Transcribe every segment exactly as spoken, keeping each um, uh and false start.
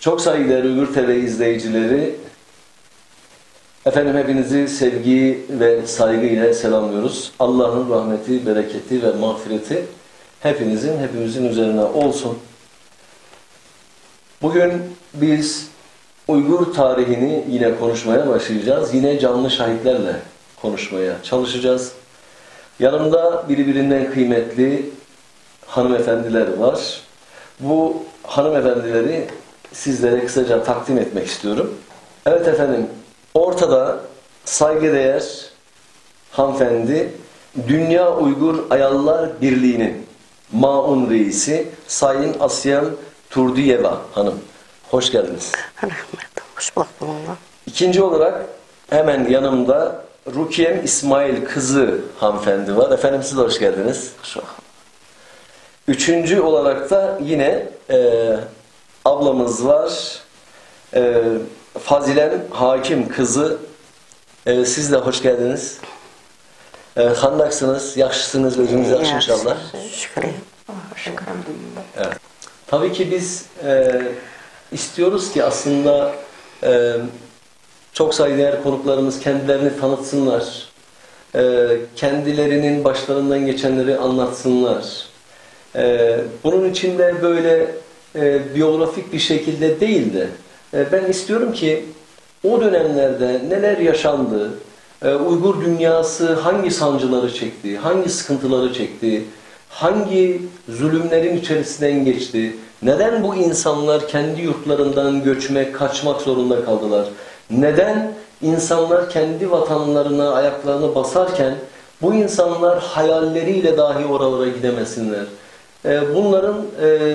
Çok saygıdeğer Uygur T V izleyicileri, efendim, hepinizi sevgi ve saygıyla selamlıyoruz. Allah'ın rahmeti, bereketi ve mağfireti hepinizin, hepimizin üzerine olsun. Bugün biz Uygur tarihini yine konuşmaya başlayacağız. Yine canlı şahitlerle konuşmaya çalışacağız. Yanımda birbirinden kıymetli hanımefendiler var. Bu hanımefendileri sizlere kısaca takdim etmek istiyorum. Evet efendim, ortada saygıdeğer hanımefendi, Dünya Uygur Ayallar Birliği'nin maun reisi Sayın Asiyem Turdiyeva Hanım. Hoş geldiniz. Рәхмәт. Хуш булдык. İkinci olarak hemen yanımda Rukiye İsmail kızı hanımefendi var. Efendim, siz de hoş geldiniz. Hoş bulduk. Üçüncü olarak da yine e, ablamız var. E, Fazilem Hakim kızı. E, siz de hoş geldiniz. E, qandaqsınız? Yaxshısınız? Özünüz yaxşı inşallah. Yaxşı, şükür. Evet. Tabii ki biz e, istiyoruz ki aslında e, çok saygıdeğer konuklarımız kendilerini tanıtsınlar, e, kendilerinin başlarından geçenleri anlatsınlar. E, bunun için de böyle e, biyografik bir şekilde değil de e, ben istiyorum ki o dönemlerde neler yaşandı, e, Uygur dünyası hangi sancıları çekti, hangi sıkıntıları çekti, hangi zulümlerin içerisinden geçti? Neden bu insanlar kendi yurtlarından göçmek, kaçmak zorunda kaldılar? Neden insanlar kendi vatanlarına ayaklarını basarken bu insanlar hayalleriyle dahi oralara gidemesinler? E, bunların e,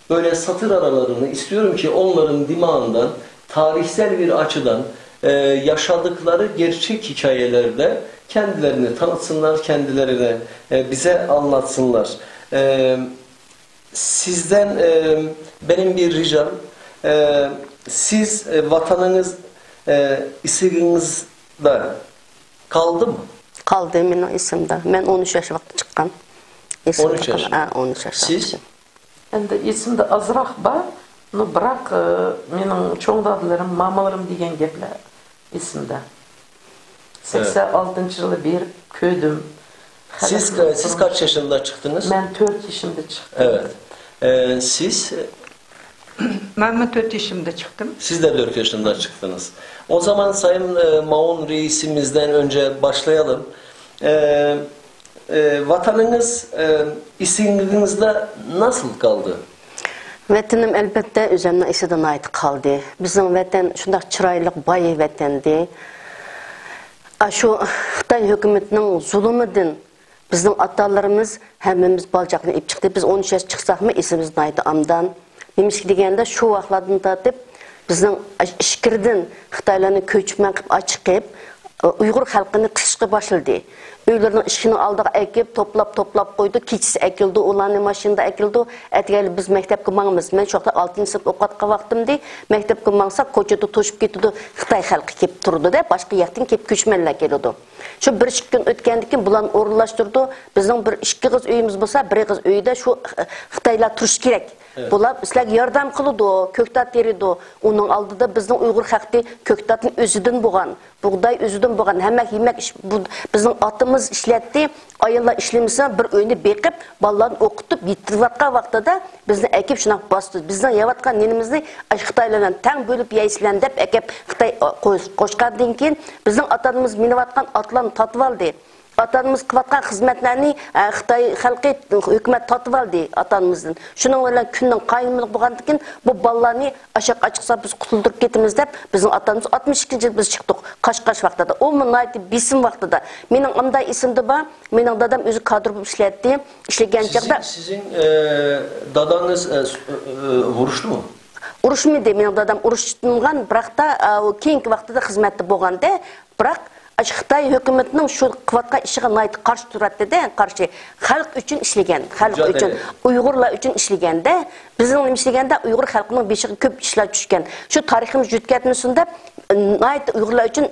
böyle satır aralarını istiyorum ki onların dimağından tarihsel bir açıdan e, yaşadıkları gerçek hikayelerde kendilerini tanıtsınlar, kendilerini e, bize anlatsınlar. E, sizden e, benim bir ricam, e, siz e, vatanınız e, isigingizde kaldı mı? Kaldı, benim isimde. Ben on üç yaş vakti çıktım. İsimde on üç yaşında. Ha, on üç yaş vakti. Siz? Endi esimde azroq bor, ну, biroq e, mening cho'ng dadalarim, mamalarım degan gaplar esimda. Evet. Seksen altıncı yılı bir köydüm. Siz, siz kaç yaşında çıktınız? Ben dört yaşımda çıktım. Evet. Ee, siz? Ben mi dört yaşımda çıktım? Siz de dört yaşında çıktınız. O zaman Sayın e, Maun reisimizden önce başlayalım. Ee, e, vatanınız e, isingiňizde nasıl kaldı? ۋەتىنىم ئەلۋەتتە ئۆزۈمنىڭ ئېسىدە ناھايىتى قالدى. بىزنىڭ ۋەتەن شۇنداق چىرايلىق، باي ۋەتەندى. ئاشۇ خىتاي ھۆكۈمىتىنىڭ زۇلۇمىدىن بىزنىڭ ئاتالىرىمىز ھەممىمىز بالا-چاقىنى ئېلىپ چىقتى. بىز ئون ئۈچ ياش چىقساقمۇ، ئېسىمىز ناھايىتى ئابدان. نېمىشقا دېگەندە، شۇ ۋاقىتلاردىن تارتىپ بىزنىڭ ئىچكىرىدىن خىتايلارنى كۆچمەن قىلىپ ئاچىقىپ، ئۇيغۇر خەلقىنى قىسىشقا باشلىدى. ئۆيلىرىنىڭ ئىشىكىنىڭ ئالدىغا ئەكىپ، توپلاپ، توپلاپ قويدى. كېچىسى ئەكېلىدۇ، ئۇلارنى ماشىنىدا ئەكېلىدۇ. ئەتىگەنلىك بىز مەكتەپكە ماڭىمىز. مەن شۇ ۋاقىتتا ئالتىنچى سىنىپتا ئوقۇۋاتقان ۋاقتىمدى. مەكتەپكە ماڭساق، كوچىدا توشۇپ كېتىدۇ. خىتاي خەلقى كېلىپ تۇرىدۇ-دە، باشقا ياقتىن كېلىپ كۆچمەنلەر كېلىدۇ. شۇ بىر ئىككى كۈن ئۆتكەندىن كېيىن بۇلارنى ئورۇنلاشتۇرىدۇ. بىزنىڭ بىر ئىككى قىز ئۆيىمىز بولسا، بىر قىز ئۆيىدە شۇ خىتايلار تۇرۇشى كېرەك. بۇلار سىلەرگە ياردەم قىلىدۇ، كۆكتات بېرىدۇ. ئۇنىڭ ئالدىدا بىزنىڭ ئۇيغۇر خەلقى كۆكتاتنى ئۆزىدىن بولغان، بۇغداي ئۆزىدىن بولغان، ھەممە يېمەك ئىش-، بۇ، بىزنىڭ ئاتىمىز ئىشلەتتى. ئاياللار ئىشلىمىسا، بىر ئۆينى بېقىپ، بالىلارنى ئوقۇتۇپ، يېتىۋاتقان ۋاقتىدا بىزنى ئەكىپ شۇنداق باستى. بىزنىڭ يەۋاتقان نېنىمىزنى ئاشۇ خىتايلار بىلەن تەڭ بۆلۈپ يەيسىلەر دەپ ئەكەپ خىتاي قوش-، قوشقاندىن كېيىن، بىزنىڭ ئاتىمىز مىنىۋاتقان ئاتلارنى تارتىۋالدى. ئاتىمىز قىلىۋاتقان خىزمەتلەرنى، ئە، خىتاي خەلقى، ھۆكۈمەت تارتىۋالدى ئاتىمىزدىن. شۇنىڭ بىلەن كۈننىڭ قاينىمىلىق بولغاندىن كېيىن، بۇ بالىلارنى ئاشاق ئاچىقسا بىز قۇتۇلدۇرۇپ كېتىمىز دەپ، بىزنىڭ ئاتىمىز ئاتمىش ئىككىنچى يىل بىز چىقتۇق قاشقاش ۋاقتىدا. ئۇمۇ ناھايىتى بېسىم ۋاقتىدا. مېنىڭ ئاندا ئېسىمدە بار، مېنىڭ دادام ئۆزى كادىر بولۇپ ئىشلەتتى. ئىشلىگەن چاغدا سىزنىڭ، سىزنىڭ، ئە، داداڭىز، ئە، س-، ئە، ئە، ئۇرۇشتىمۇ؟ ئۇرۇشمىدى. مېنىڭ دادام ئۇرۇشمىغان، بىراقتا، ئە، ئۇ كېيىنكى ۋاقتىدا خىزمەتتە بولغاندا، بىراق، ئاشۇ خىتاي ھۆكۈمىتىنىڭ شۇ قىلىۋاتقان ئىشىغا ناھايىتى قارشى تۇراتتى-دە، قارشى. خەلق ئۈچۈن ئىشلىگەن، خەلق ئۈچۈن، ئۇيغۇرلار ئۈچۈن ئىشلىگەندە، بىزنىڭ نېمە ئىش دېگەندە، ئۇيغۇر خەلقىنىڭ بېشىغا كۆپ ئىشلار چۈشكەن. شۇ تارىخىمىز يۈتكەتمىسۇن دەپ، ناھايىتى ئۇيغۇرلار ئۈچۈن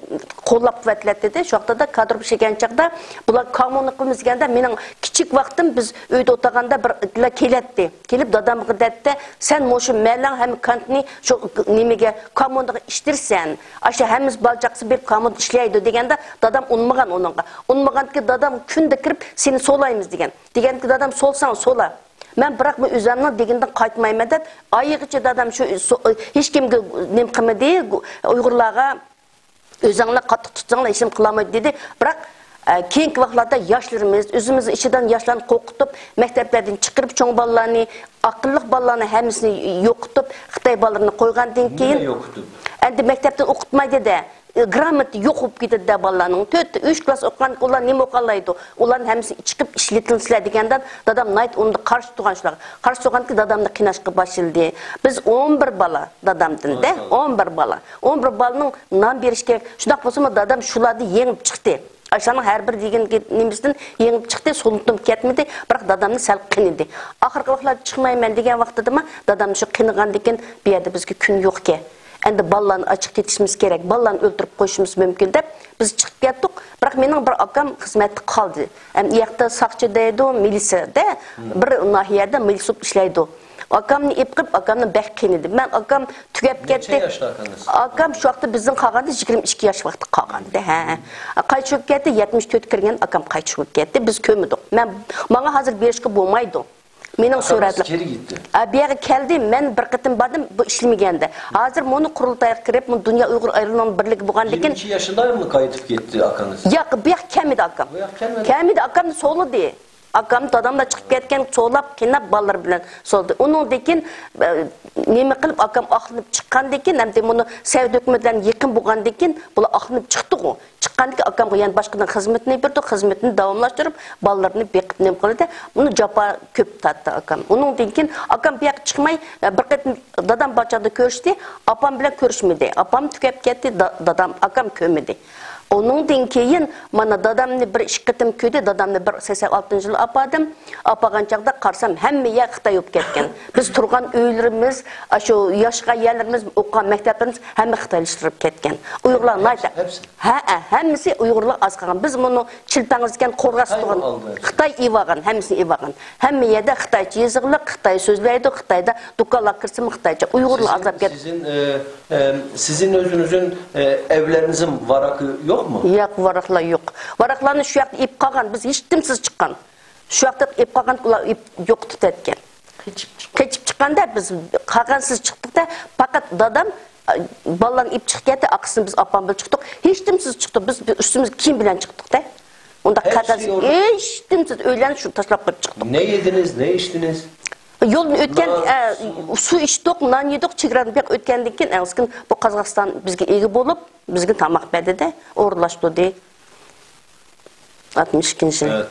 قوللاپ قۇۋۋەتلەپ دېدى. شۇ ۋاقتىدا كادىروف ئىشلىگەن چاغدا بۇلار كامۇننى قىلىمىز دېگەندە، مېنىڭ كىچىك ۋاقتىم بىز ئۆيدە ئولتۇرغاندا بىر كېلەتتى. كېلىپ دادامغا دەتتى، سەن مۇشۇ مەلەڭ ھەم كانتنى شۇ نېمىگە، كامۇنغا ئىچتۈرسەن، ئاشۇ ھەممىسى بالا چاقىسى بېرىپ كامۇندا ئىشلەيدۇ دېگەندە، دادام ئۇنىمىغان ئۇنىڭغا. ئۇنىمىغاندىكىن دادام كۈندە كىرىپ سېنى سولايمىز دېگەن. دېگەنكى دادام سولساڭ سولا. مەن بىراق مەن ئۆزۈمنىڭ دېگىنىدىن قايتمايمەن دەپ، ئايىغىچە دادام شۇ سو-، ھېچكىمگە نېمە قىلمىدى، ئۇيغۇرلارغا ئۆزۈڭلار قاتتىق تۇتساڭلار ھېچنېمە قىلالمايدۇ دېدى. بىراق، ئە، كېيىنكى ۋاقىتلاردا ياشلىرىمىز، ئۆزىمىزنىڭ ئىچىدىن ياشلارنى قورقۇتۇپ، مەكتەپلەردىن چىقىرىپ، چوڭ بالىلارنى، ئاقىللىق بالىلارنى ھەممىسىنى يوقىتىپ، خىتاي بالىلىرىنى قويغاندىن كېيىن، نېمە يوقىتىپ؟ ئەمدى مەكتەپتىن ئوقۇتمايدۇ-دە، گرامماتى يوق بولۇپ كېتىدۇ-دە بالىلارنىڭ. تۆت، ئۈچ كىلاس ئوقۇغان، ئۇلار نېمە ئوقۇيالايدۇ؟ ئۇلارنى ھەممىسىنى چىقىپ ئىشلىتىڭلار دېگەندە، دادام ناھايىتى ئۇندا قارشى تۇرغان شۇلارغا. قارشى تۇرغاندىكىن دادامنى قىيناشقا باشلىدى. بىز ئون بىر بالا دادامدىن-دە، ماشائاللا. ئون بىر بالا. ئون بىر بالىنىڭ نان بېرىش كېرەك. شۇنداق بولسىمۇ دادام شۇلاردا يېڭىپ چىقتى. ئاشۇلارنىڭ ھەر بىر دېگەن نېمىسىدىن يېڭىپ چىقتى، سولىنىپ كەتمىدى. بىراق دادامنى سەل قىينىدى. ئاخىرقى ۋاقىتلاردا چىقمايمەن دېگەن ۋاقتىدىمۇ دادامنى شۇ قىينىغاندىكىن، بۇ يەردە بىزگە كۈن يوقكەن. ئەمدى بالىلارنى ئاچىقىپ كېتىشىمىز كېرەك، بالىلارنى ئۆلتۈرۈپ قويۇشىمىز مۇمكىن دەپ، بىز چىقىپ كەتتۇق. بىراق مېنىڭ بىر ئاكام خىزمەتتە قالدى. ئەم، ئۇ ياقتا ساقچى دەيدۇ، مىلىسىيەدە، بىر ناھىيەدە مىلىسىيە بولۇپ ئىشلەيدۇ. ئاكامنى ئېلىپ قېلىپ، ئاكامنى بەك قىينىدى. مەن ئاكام تۈگەپ نەچچە كەتتى. ياشتا ئاكىڭىز؟ ئاكام شۇ ۋاقىتتا بىزنىڭ قالغاندا يىگىرمە ئىككى ياش ۋاقتى قالغانىدى. ھە. قايتىپ چىقىپ كەتتى، يەتمىش تۆت كىرگەن ئاكام قايتىپ چىقىپ كەتتى. بىز كۆرمىدۇق. مەن، ماڭا ھازىر بېرىشقا بولمايدۇ. مېنىڭ ئاكىڭىز سۈرەتلىك. كېرىك ئىدى. ئا، بۇ يەرگە كەلدى، مەن بىر قېتىم باردىم، بۇ ئىشلىمىگەندە. ھازىر مۇنۇ قۇرۇلتايغا كىرىپ، مۇ دۇنيا ئۇيغۇر ئاياللىرىنىڭ بىرلىكى بولغاندىكىن. يىگىرمە ئىككى ياشىدامۇ قايتىپ كەتتى ئاكىڭىز؟ ياق، بۇ ياققا كەلمىدى ئاكام. بۇ ياققا كەلمىدى؟ كەلمىدى، ئاكامنى سولىدى. ئاكام، داداملار چىقىپ كەتكەن، سولاپ، قىيناپ، بالىلار بىلەن سولىدى. ئۇنىڭدىن كېيىن، ئە، نېمە قىلىپ، ئاكام ئاقلىنىپ چىققاندىن كېيىن، ئەمدى مۇنۇ سەئۇدى ھۆكۈمىتى بىلەن يېقىن بولغاندىن كېيىن، بۇلار ئاقلىنىپ چىقتىغۇ. چىققاندىن كېيىن ئاكامغا يەنە باشقىدىن خىزمىتىنى بېرىدۇ، خىزمىتىنى داۋاملاشتۇرۇپ، بالىلىرىنى بېقىپ نېمە قىلىدۇ. بۇنى جاپا كۆپ تارتتى ئاكام. ئۇنىڭدىن كېيىن ئاكام بۇ ياققا چىقماي، بىر قېتىم دادام بار چاغدا كۆرۈشتى، ئاپام بىلەن كۆرۈشمىدى. ئاپام تۈگەپ كەتتى، دا-، دادام، ئاكام كۆرمىدى. ئۇنىڭدىن كېيىن مانا دادامنى بىر ئىككى قېتىم كۆردى، دادامنى بىر سەكسەن ئالتىنچى يىلى ئاپاردىم. ئاپارغان چاغدا قارىسام، ھەممە يەر خىتاي بولۇپ كەتكەن. بىز تۇرغان ئۆيلىرىمىز، ئاشۇ ياشىغان يەرلىرىمىز، ئوقۇغان مەكتەپلىرىمىز ھەممە خىتايلاشتۇرۇپ كەتكەن. ئۇيغۇرلار ناھايىتى، ھەممىسى؟ ھەئە، ھەممىسى ئۇيغۇرلار ئاز قالغان. بىز مۇنۇ چىلپەڭ ئىكەن، قورغاس خىتاي تۇغان. ئالدى. خىتاي ئېلىۋالغان، ھەممىسىنى ئېلىۋالغان. ھەممە يەردە خىتايچە يېزىقلىق، خىتاي سۆزلەيدۇ، خىتايدا دۇكانلارغا كىرسىمۇ خىتايچە. ئۇيغۇرلار سىزنىڭ، ئازلاپ كەتتى. سىزنىڭ، ئە، ئە، سىزنىڭ ئۆزىڭىزنىڭ، ئە، ئەۋلادىڭىزنىڭ ۋاراقى يوقمۇ؟ ياق، ۋاراقلار يوق. ۋاراقلارنى شۇ ياقتا ئېلىپ قالغان، بىز ھېچكىمسىز چىققان. شۇ ۋاقىتتا ئېلىپ قالغان، ئۇلار ئېلىپ يوقىتىپ كەتكەن. قېچىپ چىققان. قېچىپ چىققاندا بىز قالغانسىز چىقتۇق-دە، پەقەت دادام، ئە، بالىلارنى ئېلىپ چىقىپ كەتتى، ئاقىسىنى بىز ئاپام بىلەن چىقتۇق. ھېچكىمسىز چىقتۇق، بىز ئۈستىمىزگە كىيىم بىلەن چىقتۇق-دە. ئۇنداق قەغەز، ھېچكىمسىز ئۆيلەرنى شۇ تاشلاپ قويۇپ چىقتۇق. Ne yediniz, ne içtiniz? يولدىن ئۆتكەن، ئە، سۇ ئىچتۇق، نان يېدۇق، چېگرادىن بۇ ياققا ئۆتكەندىن كېيىن، ئەڭ ئۇ قازاقىستان بىزگە ئىگە بولۇپ، بىزگە تاماق بەردى-دە، ئورۇنلاشتۇردى. ئاتمىش ئىككىنچى يىل.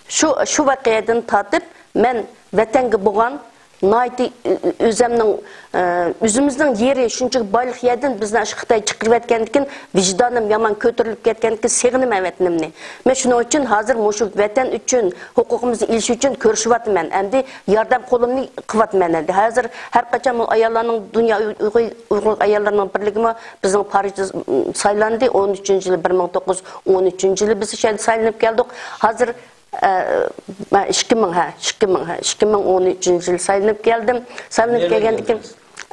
شۇ، شۇ ۋەقەدىن تارتىپ مەن ۋەتەنگە بولغان ناھايىتى، ئۆ-، ئۆ-، ئۆزەمنىڭ، ئە، ئۆزىمىزنىڭ يېرى شۇنچىلىك بايلىق يەردىن بىزنى ئاشۇ خىتاي چىقىرىۋەتكەندىكىن ۋىجدانىم يامان كۆتۈرۈلۈپ كەتكەندىكىن سېغىنىمەن ۋەتىنىمنى. مەن شۇنىڭ ئۈچۈن ھازىر مۇشۇ ۋەتەن ئۈچۈن، ھوقۇقىمىزنى ئېلىش ئۈچۈن كۈرىشىۋاتىمەن. ئەمدى ياردەم قولۇمنى قىلىۋاتىمەن ئەمدى. ھازىر ھەر قاچان بۇ ئاياللارنىڭ دۇنيا ئۇيغۇر، ئۇيغۇر ئاياللىرىنىڭ بىرلىكىمۇ بىزنىڭ پارىژدا سايلاندى. ئون ئۈچىنچى يىلى، بىر مىڭ توققۇز يۈز ئون ئۈچىنچى يىلى بىز شۇ يەردە سايلىنىپ كەلدۇق. ھازىر، ئە، مە-، ئىككى مىڭ، ھە، ئىككى مىڭ، ھە، ئىككى مىڭ ئون ئۈچىنچى يىلى سايلىنىپ كەلدىم. سايلىنىپ كەلگەندىن كېيىن،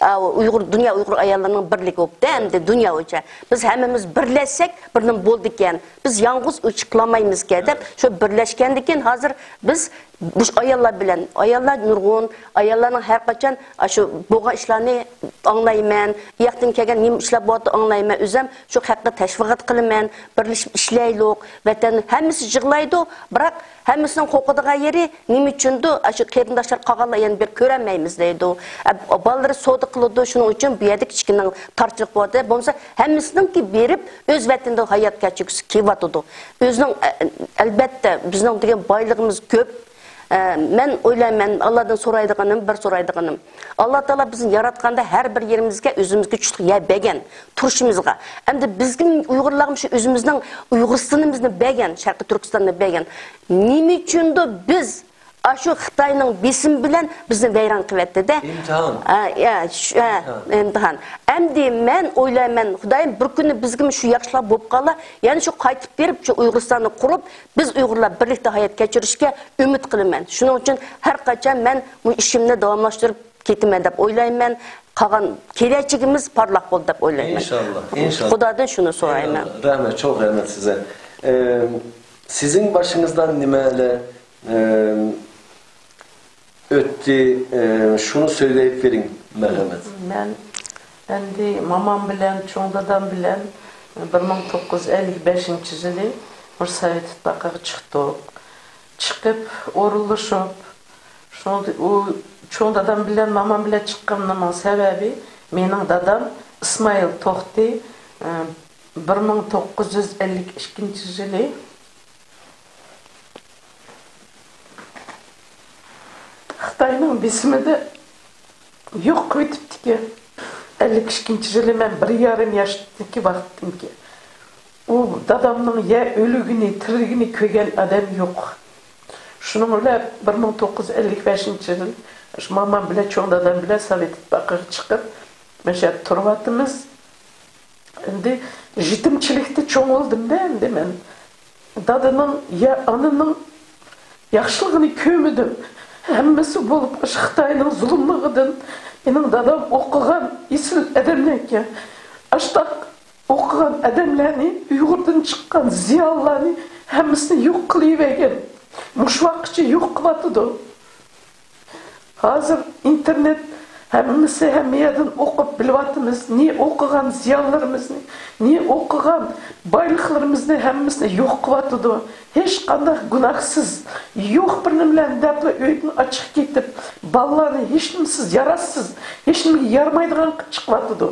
ئا، ئۇيغۇر، دۇنيا ئۇيغۇر ئاياللىرىنىڭ بىرلىكى بوپتۇ ئەمدى دۇنيا بويىچە. بىز ھەممىمىز بىرلەشسەك، بىر نېمە بولىدىكەن. بىز يالغۇز ئۆچ قىلالمايمىزكەن دەپ، شۇ بىرلەشكەندىن كېيىن ھازىر بىز مۇشۇ ئاياللار بىلەن، ئاياللار نۇرغۇن، ئاياللارنىڭ ھەر قاچان ئاشۇ بولغان ئىشلارنى ئاڭلايمەن، ئۇ ياقتىن كەلگەن نېمە ئىشلار بولۇۋاتىدۇ ئاڭلايمەن، ئۆزۈم شۇ خەققە تەشۋىقات قىلىمەن، بىرلىشىپ ئىشلەيلۇق، ۋەتەن ھەممىسى يىغلايدۇ، بىراق ھەممىسىنىڭ قورقىدىغان يېرى نېمە ئۈچۈندۇ، ئاشۇ قېرىنداشلار قالغانلار يەنە بىر كۆرەلمەيمىز دەيدۇ. ئە، بالىلىرى سودا قىلىدۇ، شۇنىڭ ئۈچۈن بۇ يەردە كىچىككىنە تارتىشلىق بولۇۋاتىدۇ. بولمىسا ھەممىسىنىڭكى بېرىپ ئۆز ۋەتىنىدە ھايات كەچۈرگۈسى كېلىۋاتىدۇ. ئۆزىنىڭ، ئە، ئەلبەتتە، بىزنىڭ دېگەن بايلىقىمىز كۆپ. ئە، مەن ئويلايمەن، ئاللادىن سورايدىغىنىم، بىر سورايدىغىنىم، ئاللا تائالا بىزنى ياراتقاندا ھەر بىر يېرىمىزگە ئۆزىمىزگە چۈشلۈك يەر بەرگەن، تۇرۇشىمىزغا. ئەمدى بىزگە ئۇيغۇرلارغا شۇ ئۆزىمىزنىڭ ئۇيغۇرىستانىمىزنى بەرگەن، شەرقىي تۈركىستاننى بەرگەن. نېمە ئۈچۈندۇ بىز ئاشۇ خىتاينىڭ بېسىمى بىلەن بىزنى ۋەيران قىلىۋەتتى-دە. ئىمتىھان. ھە، يا، شۇ، ھە، ئىمتىھان. ئىمتىھان. ئەمدى مەن ئويلايمەن، خۇدايىم، بىر كۈنى بىزگىمۇ شۇ ياخشىلار بولۇپ قالار، يەنە شۇ قايتىپ بېرىپ، شۇ ئۇيغۇرىستاننى قۇرۇپ، بىز ئۇيغۇرلار بىرلىكتە ھايات كەچۈرۈشكە ئۈمىد قىلىمەن. شۇنىڭ ئۈچۈن ھەر قاچان مەن بۇ ئىشىمنى داۋاملاشتۇرۇپ كېتىمەن دەپ ئويلايمەن. قالغان كېلەچىكىمىز پارلاق بولدى دەپ ئويلايمەن. ئىنشاللا، ئىنشاللا. خۇدادىن شۇنى سورايمەن. ئىنشاللا. رەھمەت، چوڭ رەھمەت سىزگە. ئە، سىزنىڭ بېشىڭىزدا نېمىلەر، ئە، ئۆتتى، ئە، شۇنى سۆزلەپ بېرىڭ، مەرھەمەت. مەن ئەمدى مامام بىلەن، چوڭ دادام بىلەن بىر مىڭ توققۇز يۈز ئەللىك بەشىنچى يىلى بىر سوۋېت ئىتتىپاقىغا چىقتۇق. چىقىپ، ئورۇنلىشىپ، شۇنىڭدا ئۇ چوڭ دادام بىلەن مامام بىلەن چىققىنىمنىڭ سەۋەبى، مېنىڭ دادام ئىسمائىل توختى، ئە، بىر مىڭ توققۇز يۈز ئەللىك ئىككىنچى يىلى خىتاينىڭ بېسىمىدا يوق قىلىۋېتىپتىكەن. ئەللىك ئىككىنچى يىلى مەن بىر يارىم ياشتىكى ۋاقىتتىمكەن. ئۇ دادامنىڭ يا ئۆلۈگىنى، تىرىلگىنى كۆرگەن ئادەم يوق. شۇنىڭ بىلەن بىر مىڭ توققۇز يۈز ئەللىك بەشىنچى يىل شۇ مامام بىلەن چوڭ دادام بىلەن سوۋېت ئىتتىپاقىغا چىقىپ، مەشەدە تۇرۇۋاتىمىز. ئەمدى يېتىمچىلىكتە چوڭ بولدۇم-دە، ئەمدى مەن دادىنىڭ يا ئانىنىڭ ياخشىلىقىنى كۆرمىدىم. ھەممىسى بولۇپ ئاشۇ خىتاينىڭ زۇلۇملۇقىدىن. مېنىڭ دادام ئوقۇغان ئېسىل ئادەملەركەن. ئاشتاق ئوقۇغان ئادەملەرنى، ئۇيغۇردىن چىققان زىيالىيلارنى ھەممىسىنى يوق قىلىۋەرگەن. مۇشۇ ۋاقىتقىچە يوق قىلىۋاتىدۇ. ھازىر ئىنتېرنېت، ھەممىسى ھەممە يەردىن ئوقۇپ بىلىۋاتىمىز. نى ئوقۇغان زىيانلىرىمىزنى، نى ئوقۇغان بايلىقلىرىمىزنى ھەممىسىنى يوق قىلىۋاتىدۇ. ھېچقانداق گۇناھسىز، يوق بىر نېمىلەرنى دەپلا ئۆيدىن ئاچىقىپ كېتىپ، بالىلارنى ھېچنېمىسىز، ياراشسىز، ھېچنېمىگە يارىمايدىغان قىلىپ چىقىۋاتىدۇ.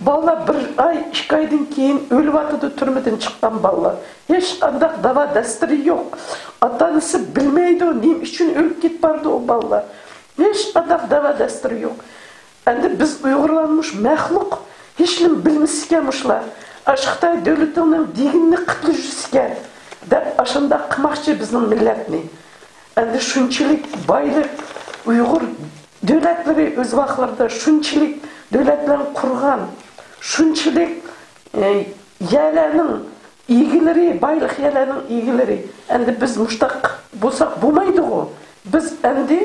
بالىلار بىر ئاي، ئىككى ئايدىن كېيىن ئۆلۈۋاتىدۇ، تۈرمىدىن چىققان بالىلار. ھېچقانداق داۋا دەستۈرى يوق. ئاتا-ئانىسى بىلمەيدۇ، نېمە ئۈچۈن ئۆلۈپ كېتىپ بارىدۇ ئۇ بالىلار. ھېچقانداق داۋا دەستۈرى يوق. ئەمدى بىز ئۇيغۇرلار مۇشۇ مەخلۇق، ھېچنېمە بىلمىسىكەن مۇشۇلار. ئاشۇ خىتاي دۆلىتىنىڭ دېگىنىنى قىلىپ يۈرسىكەن دەپ ئاشۇنداق قىلماقچى بىزنىڭ مىللەتنى. ئەمدى شۇنچىلىك بايلىق ئۇيغۇر دۆلەتلىرى ئۆز ۋاقىتلىرىدا شۇنچىلىك دۆلەتلەرنى قۇرغان، شۇنچىلىك، ئە، يەرلەرنىڭ ئىگىلىرى، بايلىق يەرلەرنىڭ ئىگىلىرى. ئەمدى بىز مۇشتاق بولساق بولمايدىغۇ. بىز ئەمدى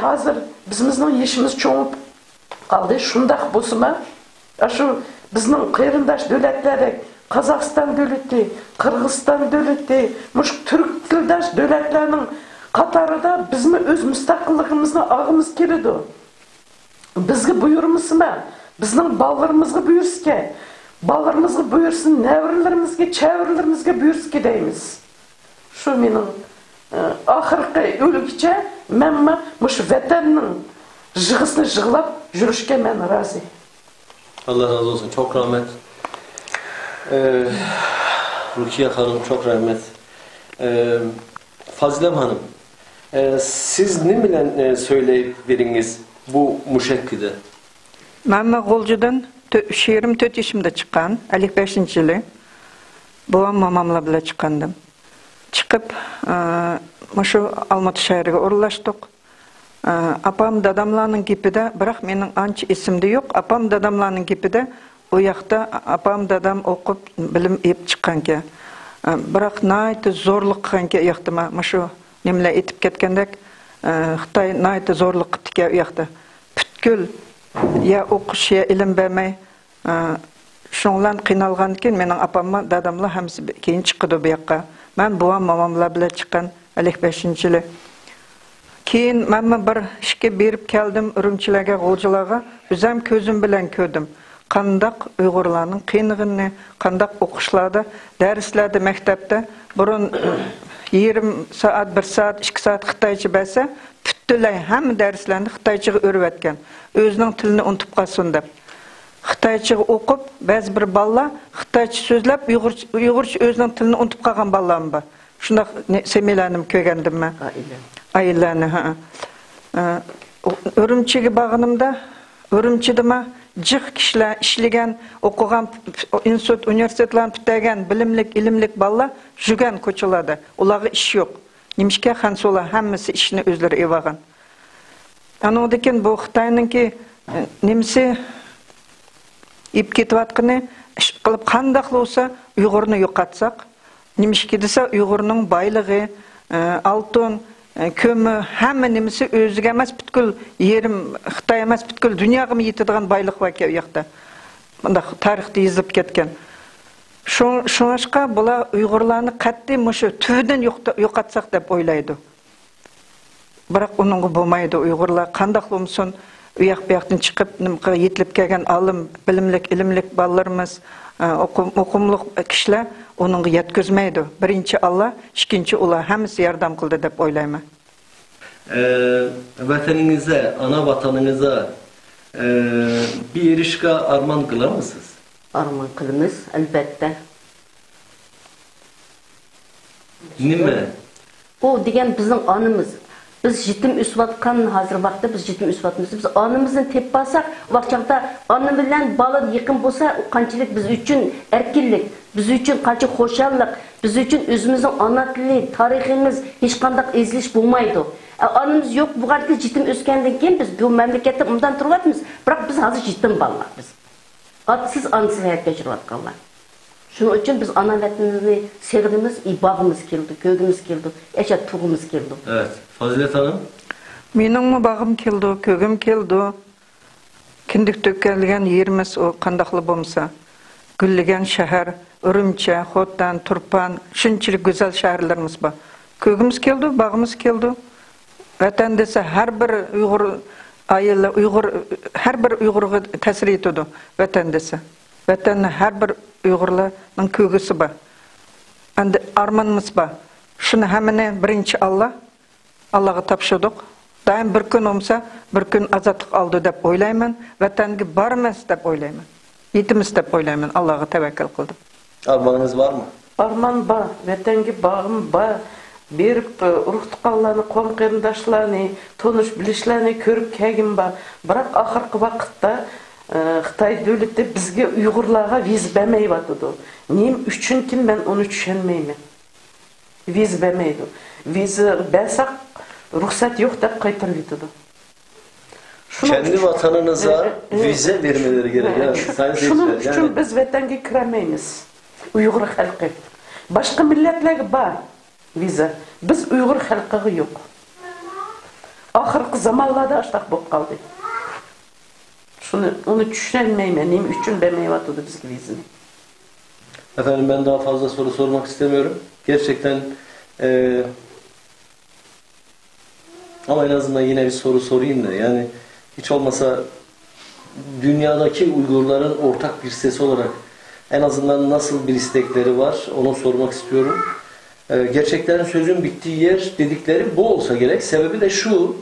ھازىر بىزىمىزنىڭ يېشىمىز چوڭىيىپ قالدى. شۇنداق بولسىمۇ، ئاشۇ بىزنىڭ قېرىنداش دۆلەتلەردەك قازاقىستان دۆلىتى، قىرغىزىستان دۆلىتى، مۇشۇ تۈرك تىلداش دۆلەتلەرنىڭ قاتارىدا بىزمۇ ئۆز مۇستەقىللىقىمىزنى ئالغۇمىز كېلىدۇ. بىزگە بۇيرۇمىسىمۇ، بىزنىڭ بالىلىرىمىزغا بۇيرۇسىكەن. بالىلىرىمىزغا بۇيرۇسۇن، نەۋرىلىرىمىزگە، چەۋرىلىرىمىزگە بۇيرۇسىكەن دەيمىز. شۇ مېنىڭ، ئە، ئاخىرقى ئۆلگۈچە مەنمۇ مۇشۇ ۋەتەننىڭ يىغىسىنى يىغلاپ يۈرۈشكە مەن رازى. ئاللا رازى بولسۇن. چوڭ رەھمەت. ئە، رۇكىيە خانىم، چوڭ رەھمەت. ئە، فازىلەم خانىم، ئە، سىز نېمە بىلەن، ئە، سۆزلەپ بېرىڭىز بۇ مۇشۇ ھەققىدە؟ مەنمۇ غۇلجىدىن تۆ-، ئۈچ يېرىم، تۆت يېشىمدا چىققان، ئەللىك بەشىنچى يىلى. بوۋام، ماماملار بىلەن چىققانىدىم. چىقىپ، ئە، مۇشۇ ئالمۇتا شەھىرىگە ئورۇنلاشتۇق. ئە، ئاپام، داداملارنىڭ گېپىدە، بىراق مېنىڭ ئانچە ئېسىمدە يوق. ئاپام، داداملارنىڭ گېپىدە، ئۇ ياقتا ئاپام، دادام ئوقۇپ، بىلىم ئېلىپ چىققانىكەن. ئە، بىراق ناھايىتى زورلۇق قىلغانىكەن ئۇ ياقتا، ما-، مۇشۇ نېمىلەر ئېيتىپ كەتكەندەك، ئە، خىتاي ناھايىتى زورلۇق قىپتىكەن ئۇ ياقتا. پۈتكۈل يا ئوقۇش، يا ئىلىم بەرمەي، ئە، شۇنىڭ بىلەن قىينالغاندىن كېيىن مېنىڭ ئاپاممۇ، داداملا ھەممىسى بى-، كېيىن چىقىدۇ بۇ ياققا. مەن بوۋام، ماماملار بىلەن چىققان ئەللىك بەشىنچى يىلى. كېيىن مەنمۇ بىر ئىككى بېرىپ كەلدىم ئۈرۈمچىلەرگە، غۇلجىلارغا. ئۆزەم كۆزۈم بىلەن كۆردۈم. قانداق ئۇيغۇرلارنىڭ قىينىغىنىنى، قانداق ئوقۇشلاردا، دەرسلەردە، مەكتەپتە بۇرۇن يېرىم سائەت، بىر سائەت، ئىككى سائەت خىتايچە بەرسە، پۈتۈنلەي ھەممە دەرسلەرنى خىتايچىغا ئۆرۈۋەتكەن. ئۆزىنىڭ تىلىنى ئۇنتۇپ قالسۇن دەپ. خىتايچىغا ئوقۇپ، بەزى بىر بالىلار خىتايچە سۆزلەپ، ئۇيغۇرچە، ئۇيغۇرچە ئۆزىنىڭ تىلىنى ئۇنتۇپ قالغان بالىلارمۇ بار. شۇنداق نى-، سېمىيلەرنىمۇ كۆرگەندىم مەن. ئائىلە. ئائىلىلەرنى، ھە. ئە، ئۈرۈمچىگە بارغىنىمدا، ئۈرۈمچىدىمۇ جىق كىشىلەر ئىشلىگەن، ئوقۇغان، ئىنستىتۇت، ئۇنىۋېرسىتېتلارنى پۈتتۈرگەن، بىلىملىك، ئىلىملىك بالىلار يۈرگەن كوچىلاردا. ئۇلارغا ئىش يوق. نېمىشقا خەنزۇلار ھەممىسى ئىشنى ئۆزلىرى ئېلىۋالغان؟ ئانىڭدىن كېيىن بۇ خىتاينىڭكى، ئە، نېمىسى ئېلىپ كېتىۋاتقىنى، ئىشقىلىپ قانداقلا بولسا ئۇيغۇرنى يوقاتساق، نېمىشقا دېسە ئۇيغۇرنىڭ بايلىقى، ئە، ئالتۇن، ئە، كۆمۈر، ھەممە نېمىسى ئۆزىگە ئەمەس پۈتكۈل يېرىم، خىتاي ئەمەس پۈتكۈل دۇنياغىمۇ يېتىدىغان بايلىق باركەن ئۇ ياقتا. مۇنداق تارىختا يېزىلىپ كەتكەن. شۇ-، شۇڭلاشقا بۇلار ئۇيغۇرلارنى قەتئىي مۇشۇ تۈۋىدىن يوقتا-، يوقاتساق دەپ ئويلايدۇ. بىراق ئۇنىڭغا بولمايدۇ. ئۇيغۇرلار قانداقلا بولمىسۇن، ئۇياق-بۇياقتىن چىقىپ، نېمە قىل-، يېتىلىپ كەلگەن ئالىم، بىلىملىك، ئىلىملىك بالىلىرىمىز، ئە، ئوقۇم-، ئوقۇملۇق كىشىلەر ئۇنىڭغا يەتكۈزمەيدۇ. بىرىنچى ئاللا، ئىككىنچى ئۇلار ھەممىسى ياردەم قىلدى دەپ ئويلايمەن. ئە، ۋەتىنىڭىزدە، ئانا ۋەتىنىڭىزدە، ئە، بىر ئېرىشكە ئارمان قىلامسىز؟ ئارمان قىلىمىز، ئەلۋەتتە. نېمە؟ بۇ دېگەن بىزنىڭ ئانىمىز. بىز يېتىم ئۆسۈۋاتقان، ھازىر ۋاقىتتا بىز يېتىم ئۆسۈۋاتىمىز. بىز ئانىمىزنى تېپىپ بارساق، ۋاقىت چاغدا ئانا بىلەن بالا يېقىن بولسا، ئۇ قانچىلىك بىز ئۈچۈن ئەركىنلىك، بىز ئۈچۈن قانچە خۇشاللىق، بىز ئۈچۈن ئۆزىمىزنىڭ ئانا تىلى، تارىخىمىز، ھېچقانداق ئېزىلىش بولمايدۇ. ئە، ئانىمىز يوق بولغاندىكىن، يېتىم ئۆسكەندىن كېيىن بىز بۇ مەملىكەتتە ئوبدان تۇرۇۋاتىمىز، بىراق بىز ھازىر يېتىم بالىلار بىز. ئاتىسىز، ئانىسىز ھايات كەچۈرۈۋاتقانلار. شۇنىڭ ئۈچۈن بىز ئانا ۋەتىنىمىزنى سېغىنىمىز، ئى، باغىمىز كېلىدۇ، كۆرگۈمىز كېلىدۇ، ياشاپ تۇرغۇمىز كېلىدۇ. ئەۋەت، فازىلەت خانىم. مېنىڭمۇ باغىم كېلىدۇ، كۆرگۈم كېلىدۇ. كىندىك تۆكۈلگەن يېرىمىز ئۇ قانداقلا بولمىسا، گۈللىگەن شەھەر، ئۈرۈمچى، خوتەن، تۇرپان، شۇنچىلىك گۈزەل شەھەرلىرىمىز بار. كۆرگۈمىز كېلىدۇ، باغىمىز كېلىدۇ. ۋەتەن دېسە ھەر بىر ئۇيغۇر ئائىلە، ئۇيغۇر، ھەر بىر ئۇيغۇرغا تەسىر يېتىدۇ ۋەتەن دېسە. ۋەتەننى ھەر بىر ئۇيغۇرلارنىڭ كۆرگۈسى بار. ئەمدى ئارمىنىمىز بار. شۇنى ھەممىنى بىرىنچى ئاللا، ئاللاغا تاپشۇردۇق. دائىم بىر كۈن بولمىسا، بىر كۈن ئازادلىق ئالدى دەپ ئويلايمەن. ۋەتەنگە بارىمىز دەپ ئويلايمەن. يېتىمىز دەپ ئويلايمەن. ئاللاغا تەۋەككۈل قىلدىم. ئارمانىڭىز بارمۇ؟ ئارمان بار، ۋەتەنگە باغىم بار. بېرىپ، ئۇرۇق-تۇغقانلارنى، قوم-قېرىنداشلارنى، تونۇش-بىلىشلەرنى كۆرۈپ كەلگۈم بار. بىراق ئاخىرقى ۋاقىتتا، ئە، خىتاي دۆلىتى بىزگە، ئۇيغۇرلارغا ۋىزا بەرمەيۋاتىدۇ. نېمە ئۈچۈنكىن، مەن ئۇنى چۈشەنمەيمەن. ۋىزا بەرمەيدۇ. ۋىزا بەرسەك، رۇخسەت يوق دەپ قايتۇرۇۋېتىدۇ. شۇنىڭ كەندى ئۈچۈن، ۋاتىنىڭىزغا، ئە، ئە، ۋىزا بەرمەيلىرى كېرەك، ئە، يا، ئە، سايىن شۇنىڭ سەيدىلەر، ئۈچۈن يەنى بىز ۋەتەنگە كىرەلمەيمىز. ئۇيغۇر خەلقى. باشقا مىللەتلەرگە بار ۋىزا. بىز ئۇيغۇر خەلقىگە يوق. ئاخىرقى زامانلاردا ئاشتاق بولۇپ قالدى. شۇنى، ئۇنى چۈشەنمەيمەن، نېمە ئۈچۈن بەرمەيۋاتىدۇ بىزگە ۋىزىنى. Efendim, ben daha fazla soru sormak istemiyorum. Gerçekten, e, ama en azından yine bir soru sorayım da, yani hiç olmasa dünyadaki Uygurların ortak bir sesi olarak en azından nasıl bir istekleri var, onu sormak istiyorum. E, gerçekten sözün bittiği yer dedikleri bu olsa gerek. Sebebi de şu,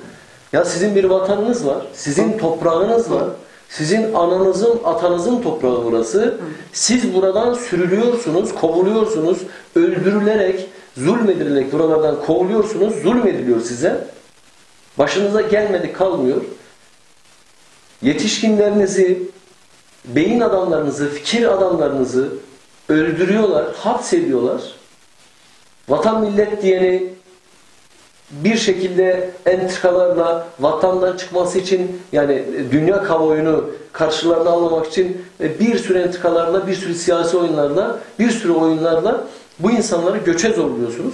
ya sizin bir vatanınız var, sizin toprağınız var, sizin ananızın, atanızın toprağı burası. Siz buradan sürülüyorsunuz, kovuluyorsunuz, öldürülerek, zulmedilerek buralardan kovuluyorsunuz, zulmediliyor size. Başınıza gelmedik kalmıyor. Yetişkinlerinizi, beyin adamlarınızı, fikir adamlarınızı öldürüyorlar, hapsediyorlar. Vatan millet diyeni bir şekilde entrikalarla vatandan çıkması için, yani dünya kamuoyunu karşılarına almamak için, e, bir sürü entrikalarla, bir sürü siyasi oyunlarla, bir sürü oyunlarla bu insanları göçe zorluyorsunuz.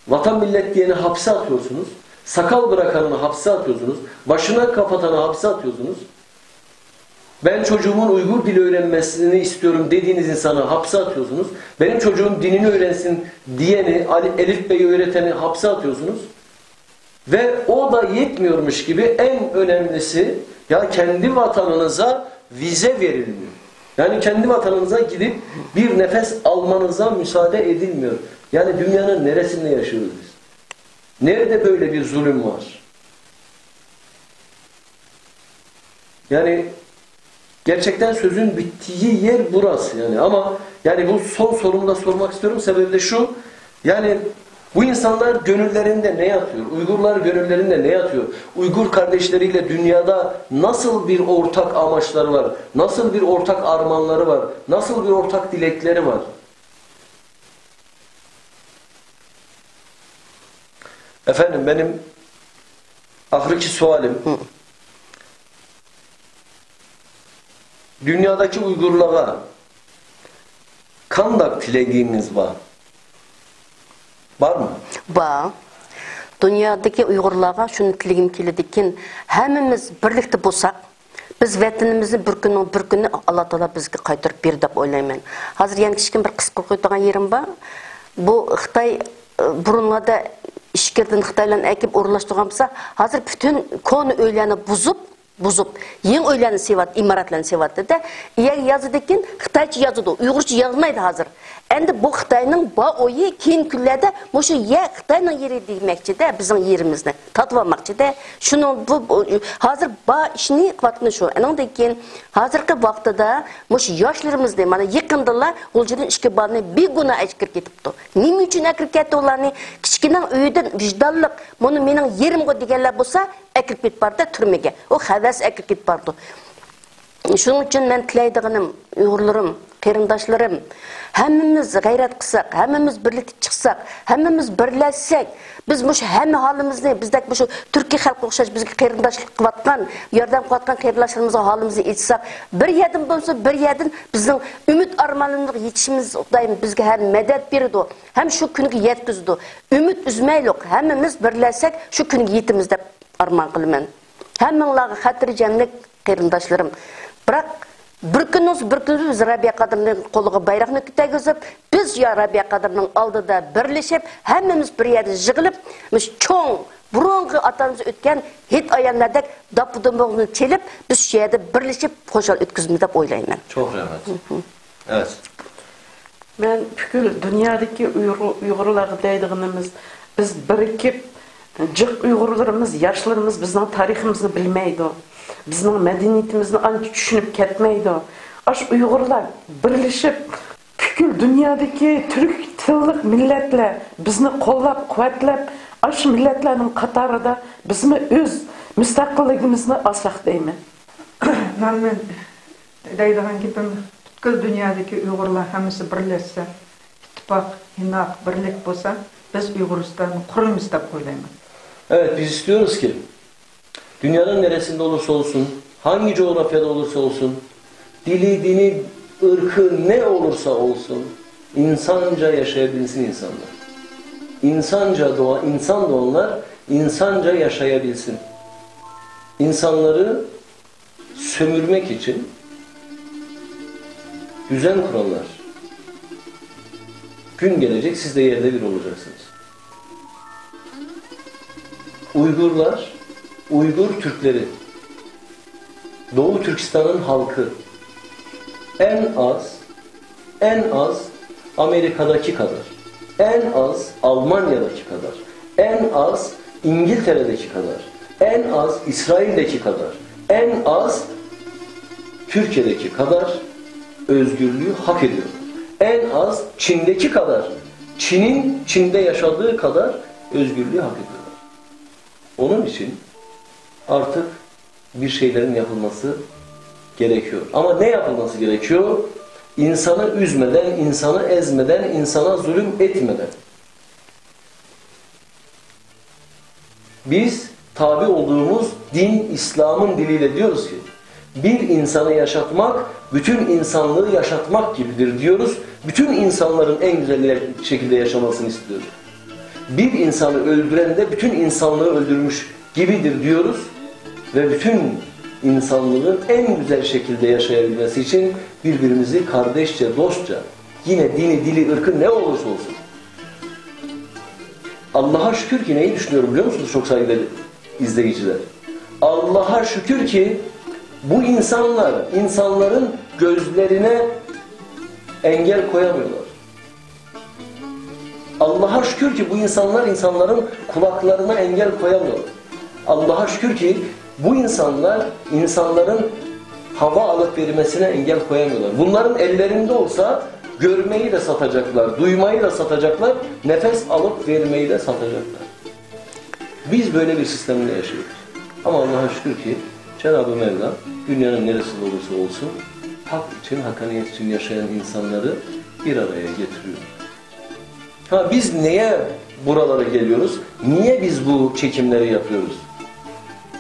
Vatan millet diyeni hapse atıyorsunuz. Sakal bırakanını hapse atıyorsunuz. Başına kapatanı hapse atıyorsunuz. Ben çocuğumun Uygur dili öğrenmesini istiyorum dediğiniz insanı hapse atıyorsunuz. Benim çocuğum dinini öğrensin diyeni, Ali-, Elif Bey'i öğreteni hapse atıyorsunuz. Ve o da yetmiyormuş gibi en önemlisi, ya kendi vatanınıza vize verilmiyor. Yani kendi vatanınıza gidip bir nefes almanıza müsaade edilmiyor. Yani dünyanın neresinde yaşıyoruz biz? Nerede böyle bir zulüm var? Yani gerçekten sözün bittiği yer burası yani. Ama yani bu son sorumu da sormak istiyorum. Sebebi de şu, yani bu insanlar gönüllerinde ne yatıyor? Uygurlar gönüllerinde ne yatıyor? Uygur kardeşleriyle dünyada nasıl bir ortak amaçları var? Nasıl bir ortak armanları var? Nasıl bir ortak dilekleri var? Efendim, benim ahırki sualim, Hı. Dünyadaki Uygurlara kandak tilegiğiniz var. Var mı? بار. دۇنيادىكى ئۇيغۇرلارغا شۇنى تىلىگۈم كېلىدىكىن، ھەممىمىز بىرلىكتە بولساق، بىز ۋەتىنىمىزنى بىر كۈننىڭ بىر كۈنى ئاللا تائالا بىزگە قايتۇرۇپ بېرىدۇ دەپ ئويلايمەن. ھازىر يەنە كىچىككىنە بىر قىسقا قويىدىغان يېرىم بار. بۇ خىتاي، ئى، بۇرۇنلاردا ئىچكىرىدىن خىتايلارنى ئەكىپ ئورۇنلاشتۇرغان بولسا، ھازىر پۈتۈن كونا ئۆيلەرنى بۇزۇپ، بۇزۇپ، يېڭى ئۆيلەرنى سېلىۋاتىدۇ، ئىمارەتلەرنى سېلىۋاتىدۇ-دە، ئىيەگە يازىدىكىن خىتايچە يازىدۇ، ئۇيغۇرچە يازمايدۇ ھازىر. ئەمدى بۇ خىتاينىڭ بار ئويى، كېيىنكى كۈنلەردە مۇشۇ يەر خىتاينىڭ يېرى دېمەكچىدە، بىزنىڭ يېرىمىزنى تارتىۋالماقچىدە. شۇنىڭ بۇ، بۇ، ھازىر بار ئىشنى قىلىۋاتقىنى شۇ. ئانىڭدىن كېيىن ھازىرقى ۋاقتىدا مۇشۇ ياشلىرىمىزنى، مانا، يېقىندىلا غۇلجىدىن ئىككى بالىنى بىگۇناھ ئەكىرىپ كېتىپتۇ. نېمە ئۈچۈن ئەكىرىپ كەتتى ئۇلارنى؟ كىچىكىنىڭ ئۆيىدىن ۋىجدانلىق، مۇنى مېنىڭ يېرىمغۇ دېگەنلەر بولسا، ئەكىرىپ كېتىپ بارىدۇ تۈرمىگە. ئۇ ھەۋەس ئەكىرىپ كېتىپ بارىدۇ. شۇنىڭ ئۈچۈن مەن تىلەيدىغىنىم، ئۇيغۇرلىرىم، قېرىنداشلىرىم، ھەممىمىز غەيرەت قىلساق، ھەممىمىز بىرلىككە چىقساق، ھەممىمىز بىرلەشسەك، بىز مۇشۇ ھەممە ھالىمىزنى، بىزدەك مۇشۇ تۈركىي خەلققە ئوخشاش بىزگە قېرىنداشلىق قىلىۋاتقان، ياردەم قىلىۋاتقان قېرىنداشلىرىمىزغا ھالىمىزنى ئېيتساق، بىر يەردىن بولسا بىر يەردىن بىزنىڭ ئۈمىد ئارمانلىرىمىزغا يېتىشىمىز خۇدايىم بىزگە ھەم مەدەت بېرىدۇ، ھەم شۇ كۈنگە يەتكۈزىدۇ. ئۈمىد ئۈزمەيلۇق، ھەممىمىز بىرلەشسەك، شۇ كۈنگە يېتىمىز دەپ ئارمان قىلىمەن. ھەممىڭلارغا خاتىرجەملىك، قېرىنداشلىرىم. بىراق، بىر كۈنىڭىز، بىر كۈنىڭىز بىز رەبىيە قادىرنىڭ قولىغا بايراقنى كۆتەرگۈزۈپ، بىز يا رەبىيە قادىرنىڭ ئالدىدا بىرلىشىپ، ھەممىمىز بىر يەردە يىغىلىپ، مۇشۇ چوڭ، بۇرۇنقى ئاتامىز ئۆتكەن ھېيت ئاياللاردەك داپپا دۇمبىغىنى چېلىپ، بىز شۇ يەردە بىرلىشىپ خۇشال ئۆتكۈزىمىز دەپ ئويلايمەن. چوڭ رەھمەت. ئەۋەت. مەن پۈتكۈل دۇنيادىكى ئۇيغۇر، ئۇيغۇرلارغا دەيدىغىنىمىز، بىز بىرىكىپ، جىق ئۇيغۇرلىرىمىز، ياشلىرىمىز بىزنىڭ تارىخىمىزنى بىلمەيدۇ. بىزنىڭ مەدەنىيىتىمىزنى ئانچە چۈشىنىپ كەتمەيدۇ. ئاشۇ ئۇيغۇرلار بىرلىشىپ، پۈتكۈل دۇنيادىكى تۈرك تىللىق مىللەتلەر بىزنى قوللاپ، قۇۋۋەتلەپ، ئاشۇ مىللەتلەرنىڭ قاتارىدا بىزمۇ ئۆز مۇستەقىللىكىمىزنى ئالساق دەيمەن. مەن، مەن دەيدىغان گېپىم، پۈتكۈل دۇنيادىكى ئۇيغۇرلار ھەممىسى بىرلەشسە، ئىتتىپاق، ئىناق، بىرلىك بولسا، بىز ئۇيغۇرىستاننى قۇرىمىز دەپ ئويلايمەن. Evet, biz istiyoruz ki dünyanın neresinde olursa olsun, hangi coğrafyada olursa olsun, dili, dini, ırkı ne olursa olsun, insanca yaşayabilsin insanlar. İnsanca doğa, insan doğanlar insanca yaşayabilsin. İnsanları sömürmek için düzen kuranlar, gün gelecek siz de yerle bir olacaksınız. Uygurlar, Uygur Türkleri, Doğu Türkistan'ın halkı en az En az Amerika'daki kadar, en az Almanya'daki kadar, en az İngiltere'deki kadar, en az İsrail'deki kadar, en az Türkiye'deki kadar özgürlüğü hak ediyor. En az Çin'deki kadar, Çin'in Çin'de yaşadığı kadar özgürlüğü hak ediyorlar. Onun için artık bir şeylerin yapılması gerekiyor. Ama ne yapılması gerekiyor? İnsanı üzmeden, insanı ezmeden, insana zulüm etmeden. Biz tabi olduğumuz din İslam'ın diliyle diyoruz ki, bir insanı yaşatmak, bütün insanlığı yaşatmak gibidir diyoruz. Bütün insanların en güzel şekilde yaşamasını istiyoruz. Bir insanı öldüren de bütün insanlığı öldürmüş gibidir diyoruz ve bütün insanlığın en güzel şekilde yaşayabilmesi için birbirimizi kardeşçe, dostça, yine dini, dili, ırkı ne olursa olsun. Allah'a şükür ki neyi düşünüyorum biliyor musunuz çok saygıdeğer izleyiciler? Allah'a şükür ki bu insanlar insanların gözlerine engel koyamıyorlar. Allah'a şükür ki bu insanlar insanların kulaklarına engel koyamıyor. Allah'a şükür ki bu insanlar insanların hava alıp vermesine engel koyamıyorlar. Bunların ellerinde olsa görmeyi de satacaklar, duymayı da satacaklar, nefes alıp vermeyi de satacaklar. Biz böyle bir sistemde yaşıyoruz. Ama Allah'a şükür ki Cenab-ı Mevla dünyanın neresinde olursa olsun hak için, hakkaniyet için yaşayan insanları bir araya getiriyor. Ha, biz neye buralara geliyoruz? Niye biz bu çekimleri yapıyoruz?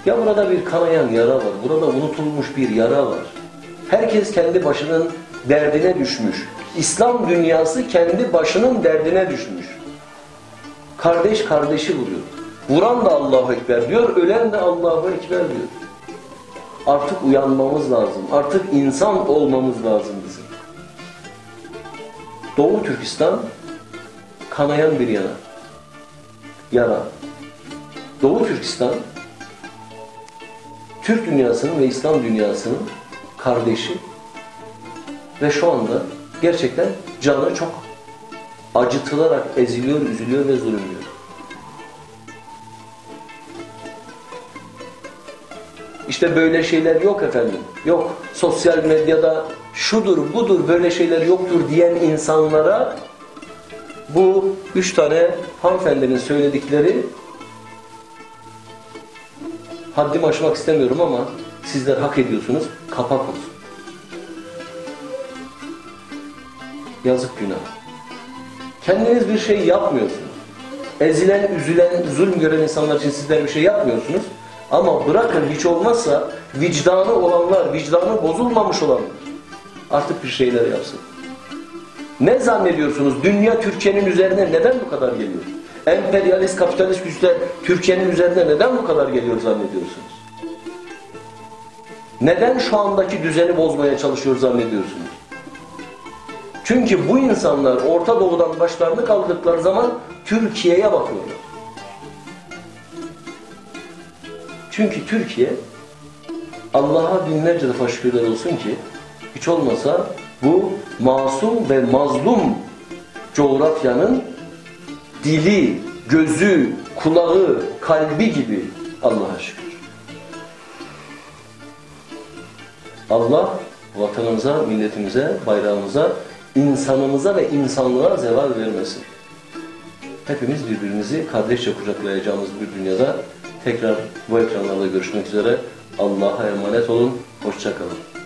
Ya burada bir kanayan yara var, burada unutulmuş bir yara var. Herkes kendi başının derdine düşmüş. İslam dünyası kendi başının derdine düşmüş. Kardeş kardeşi vuruyor. Vuran da Allahu Ekber diyor, ölen de Allahu Ekber diyor. Artık uyanmamız lazım, artık insan olmamız lazım bizim. Doğu Türkistan kanayan bir yana. Yara. Doğu Türkistan, Türk dünyasının ve İslam dünyasının kardeşi ve şu anda gerçekten canı çok acıtılarak eziliyor, üzülüyor ve zulümlüyor. İşte böyle şeyler yok efendim. Yok. Sosyal medyada şudur, budur, böyle şeyler yoktur diyen insanlara bu üç tane hanımefendinin söyledikleri, haddimi aşmak istemiyorum ama sizler hak ediyorsunuz. Kapak olsun. Yazık günah. Kendiniz bir şey yapmıyorsunuz. Ezilen, üzülen, zulüm gören insanlar için sizler bir şey yapmıyorsunuz. Ama bırakın, hiç olmazsa vicdanı olanlar, vicdanı bozulmamış olanlar artık bir şeyler yapsın. Ne zannediyorsunuz? Dünya Türkiye'nin üzerine neden bu kadar geliyor? Emperyalist, kapitalist güçler Türkiye'nin üzerine neden bu kadar geliyor zannediyorsunuz? Neden şu andaki düzeni bozmaya çalışıyor zannediyorsunuz? Çünkü bu insanlar Orta Doğu'dan başlarını kaldırdıkları zaman Türkiye'ye bakıyorlar. Çünkü Türkiye, Allah'a binlerce defa şükürler olsun ki, hiç olmasa bu masum ve mazlum coğrafyanın dili, gözü, kulağı, kalbi gibi, Allah'a şükür. Allah vatanımıza, milletimize, bayrağımıza, insanımıza ve insanlığa zeval vermesin. Hepimiz birbirimizi kardeşçe kucaklayacağımız bir dünyada tekrar bu ekranlarda görüşmek üzere. Allah'a emanet olun. Hoşça kalın.